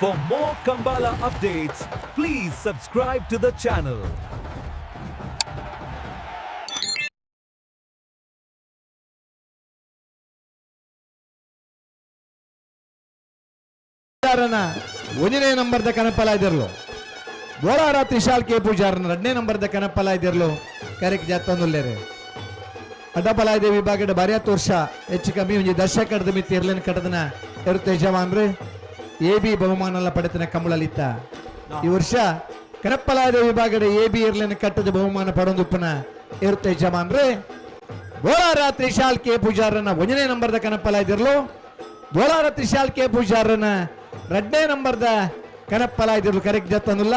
For more Kambala updates, please subscribe to the channel. ಪೂಜಾರನ ಒಂಜನೇ ನಂಬರ್ದ ಕನಪಲ ಇದಿರ್ಲು. Bolar Trishal K ಪೂಜಾರನ ಎರಡನೇ ನಂಬರ್ದ ಕನಪಲ ಇದಿರ್ಲು. ಕರೆಕ್ ಜಾತೊಂದುಲ್ಲೇರು. ಅಡ್ಡಪಲಾಯ್ದೆ ವಿಭಾಗದ ಬಾರ್ಯಾತ್ ವರ್ಷ ಹೆಚ್ಚು ಕಮ್ಮಿ ಒಂಜಿ ದಶಕದ ಮಿತ್ತಿ ಇರ್ಲೇನ್ ಕಟ್ಟದನ ಎರುತ್ತ ಯಜಮಾನ್ರು. ಎ ಬಿ ಬಹುಮಾನಲ್ಲ ಪಡೆತನ ಕಮಲಲಿತ್ತ. ಈ ವರ್ಷ ಕನಪ್ಪಲಾಯ್ದೆ ವಿಭಾಗದ ಎ ಬಿ ಇರ್ಲೇನ್ ಕಟ್ಟದ ಬಹುಮಾನ ಪಡೊಂದುಪ್ಪನ ಎರುತ್ತ ಯಜಮಾನ್ರು ಬೋಳಾರ ತ್ರಿಶಾಲ್ ಕೆ ಪೂಜಾರನ ಒಂಜನೇ ನಂಬರ್ದ ಕನಪ್ಪಲಾಯ್ದಿರ್ಲು. ಬೋಳಾರ ತ್ರಿಶಾಲ್ ಕೆ ಪೂಜಾರನ ರಡ್ಡನೇ ನಂಬರ್ದ ಕನಪ್ಪಲಾಯ್ದಿರ್ಲು. ಕರೆಕ್ಟ್ ಜತ್ತಂದುಲ್ಲ.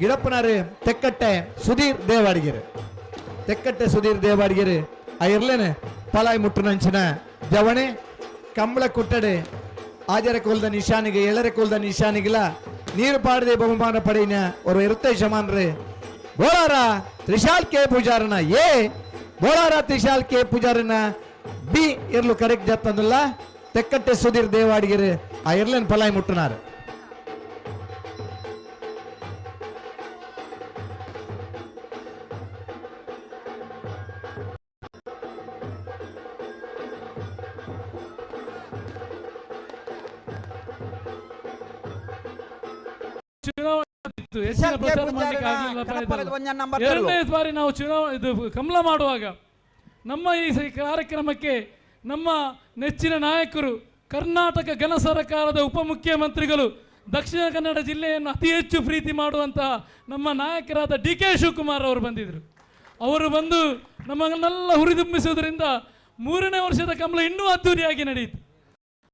ಗಿಡಪ್ಪನಾರು ತೆಕ್ಕಟ್ಟೆ ಸುಧೀರ್ ದೇವಾಡಿಗೆರು. ತೆಕ್ಕಟ್ಟೆ ಸುಧೀರ್ ದೇವಾಡಿಗೆರು ಆ ಇರ್ಲೇನೆ ಪಲಾಯ್ ಮುಟ್ಟುನಂಚಿನ ಜವಣೆ. ಕಂಬಳ ಕುಟ್ಟಡೆ ಆಜರ ಕೋಲ್ದ ನಿಶಾನಿಗೆ, ಎಳರೆ ಕೋಲ್ದ ನಿಶಾನಿಗಿಲ ನೀರು ಪಾಡದೆ ಬಹುಮಾನ ಪಡೆಯಿನ ஒரு ಇರುತ್ತೆ ಯಜಮಾನ್ರೆ. ಬೋಳಾರ ತ್ರಿಶಾಲ್ ಕೆ ಪೂಜಾರನ ಎ, ಬೋಳಾರ ತ್ರಿಶಾಲ್ ಕೆ ಪೂಜಾರನ ಬಿ ಇರ್ಲು ಕರೆಕ್ಟ್ ಜತ್ತಂದುಲ್ಲ. ತೆಕ್ಕಟ್ಟೆ ಸುಧೀರ್ ದೇವಾಡಿಗೆರು ಆ ಇರ್ಲೇನ್ ಪಲಾಯ್ ಮುಟ್ಟುನಾರು. ಚುನಾವಣೆ ಇತ್ತು. ಹೆಚ್ಚಿನ ವಿಶಾಲ್ ಕೆ ಪ್ರಚಾರ ಮಾಡ್ಲಿಕ್ಕೆ ಪೂಜಾರನ ಆಗ್ಲಿಲ್ಲ ಕನಪಲದ ಇದೆಲ್ಲ. ಒಂಜನೇ ನಂಬರ್ ಎರಡನೇ ಬಾರಿ ನಾವು ಚುನಾವಣೆ ಇದು ಕಮಲ ಮಾಡುವಾಗ ನಮ್ಮ ಈ ಕಾರ್ಯಕ್ರಮಕ್ಕೆ ನಮ್ಮ ನೆಚ್ಚಿನ ನಾಯಕರು, ಕರ್ನಾಟಕ ಘನ ಸರಕಾರದ ಉಪಮುಖ್ಯಮಂತ್ರಿಗಳು, ದಕ್ಷಿಣ ಕನ್ನಡ ಜಿಲ್ಲೆಯನ್ನು ಅತಿ ಹೆಚ್ಚು ಪ್ರೀತಿ ಮಾಡುವಂತಹ ನಮ್ಮ ನಾಯಕರಾದ ಡಿ ಕೆ ಶಿವಕುಮಾರ್ ಅವರು ಬಂದಿದ್ದರು. ಅವರು ಬಂದು ನಮ್ಮನ್ನೆಲ್ಲ ಹುರಿದುಂಬಿಸುವುದರಿಂದ ಮೂರನೇ ವರ್ಷದ ಕಮಲ ಇನ್ನೂ ಅದ್ದೂರಿಯಾಗಿ ನಡೆಯಿತು.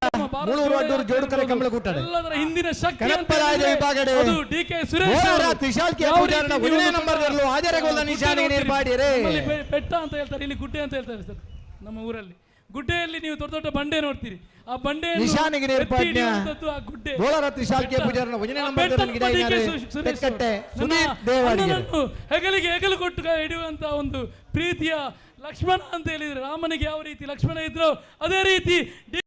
ನಮ್ಮ ಭಾರತ ಮುಳೂರು ಅಡ್ಡೂರು ಜೋಡುಕರೆ ಇರ್ಬೋದು, ಕಮಲ ಕೂಟಾಡೆ. ಎಲ್ಲದರ ಹಿಂದಿನ ಶಕ್ತಿ ಅಂತ ಕನಪ್ಪಲಾಯ ಹೇಳಿದ್ರೆ ವಿಭಾಗಡೆ ಅದು ಡಿ ಕೆ ಸುರೇಶ್ ಬೋಳಾರ ಅವರು. ತ್ರಿಶಾಲ್ ಕೆ ಯಾವ ಪೂಜಾರನ ರೀತಿ ಒಂದನೇ ನೀವು ನಂಬರ್ ಇರಲು ಆಜರಗೋಲ್ದ ಗುಡ್ಡೆ ನಿಶಾನಿಗೆ ನೋಡ್ತೀರಿ. ನೀರು ಪಾಡಿರೆ. ನಮ್ಮಲ್ಲಿ ಬೆಟ್ಟ ಅಂತ ಹೇಳ್ತಾರೆ, ಇಲ್ಲಿ ಗುಡ್ಡೆ ಅಂತ ಹೇಳ್ತಾರೆ ಸರ್. ನಮ್ಮ ಊರಲ್ಲಿ ಗುಡ್ಡೆಯಲ್ಲಿ ನೀವು ದೊಡ್ಡ ದೊಡ್ಡ ಬಂಡೆ ನೋಡ್ತೀರಿ. ಆ ಬಂಡೆಯನ್ನು ನಿಶಾನಿಗೆ ನೀರು ಎತ್ತಿ ಪಾಡ್ಯ. ಹಿಡಿಯುವಂಥದ್ದು ಆ ಗುಡ್ಡೆ, ಬೋಳಾರ ತ್ರಿಶಾಲ್ ಕೆ ಬೆಟ್ಟ. ಪೂಜಾರನ ಒಂದನೇ ಆ ನಂಬರ್ ಬೆಟ್ಟದ ಇರಲು ಗಿಡ ಡಿ ಕೆ ಇದ್ದಾರೆ. ಸುರೇಶ್ ತೆಕ್ಕಟ್ಟೆ ಅವರು. ಸುಧೀರ್ ನನ್ನ ದೇವಾಡಿಗೆರು. ಅಣ್ಣನನ್ನು ಹೆಗಲಿಗೆ ಹೆಗಲು ಕೊಟ್ಟು ಹಿಡಿಯುವಂತಹ ಒಂದು ಪ್ರೀತಿಯ ಲಕ್ಷ್ಮಣ ಅಂತ ಹೇಳಿದ್ರೆ, ರಾಮನಿಗೆ ಯಾವ ರೀತಿ ಲಕ್ಷ್ಮಣ ಇದ್ರೋ ಅದೇ ರೀತಿ ಡಿ